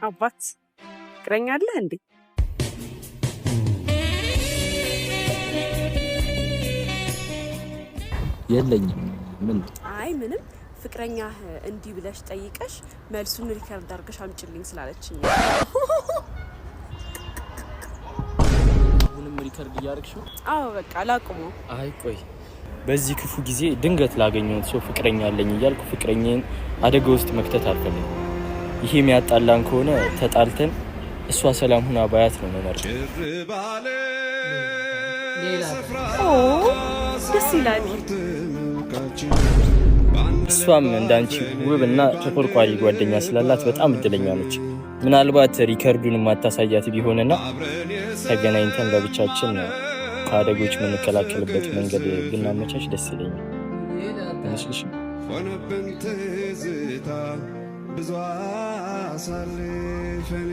አባት፣ ፍቅረኛ አለህ እንዴ? የለኝም። ምን? አይ ምንም፣ ፍቅረኛህ እንዲህ ብለሽ ጠይቀሽ መልሱን record አድርገሽ አምጪልኝ ስላለችኝ። አሁንም record እያደረግሽ ነው? አዎ፣ በቃ ላቁመው። አይ ቆይ፣ በዚህ ክፉ ጊዜ ድንገት ላገኘሁት ሰው ፍቅረኛ አለኝ እያልኩ ፍቅረኛዬን አደጋ ውስጥ መክተት አልፈልግም። ይሄ የሚያጣላን ከሆነ ተጣልተን እሷ ሰላም ሁና ባያት ነው መመርጥ። ኦ፣ ደስ ይላል። እሷም እንዳንቺ ውብ እና ተቆርቋሪ ጓደኛ ስላላት በጣም እድለኛ ነች። ምናልባት record ኡን የማታሳያት ቢሆንና ተገናኝተን ለብቻችን ከአደጎች የምንከላከልበት መንገድ ብናመቻች ደስ ይለኛል። አይመስልሽም? ሆነብን ትዝታ ብዙ አሳልፈን።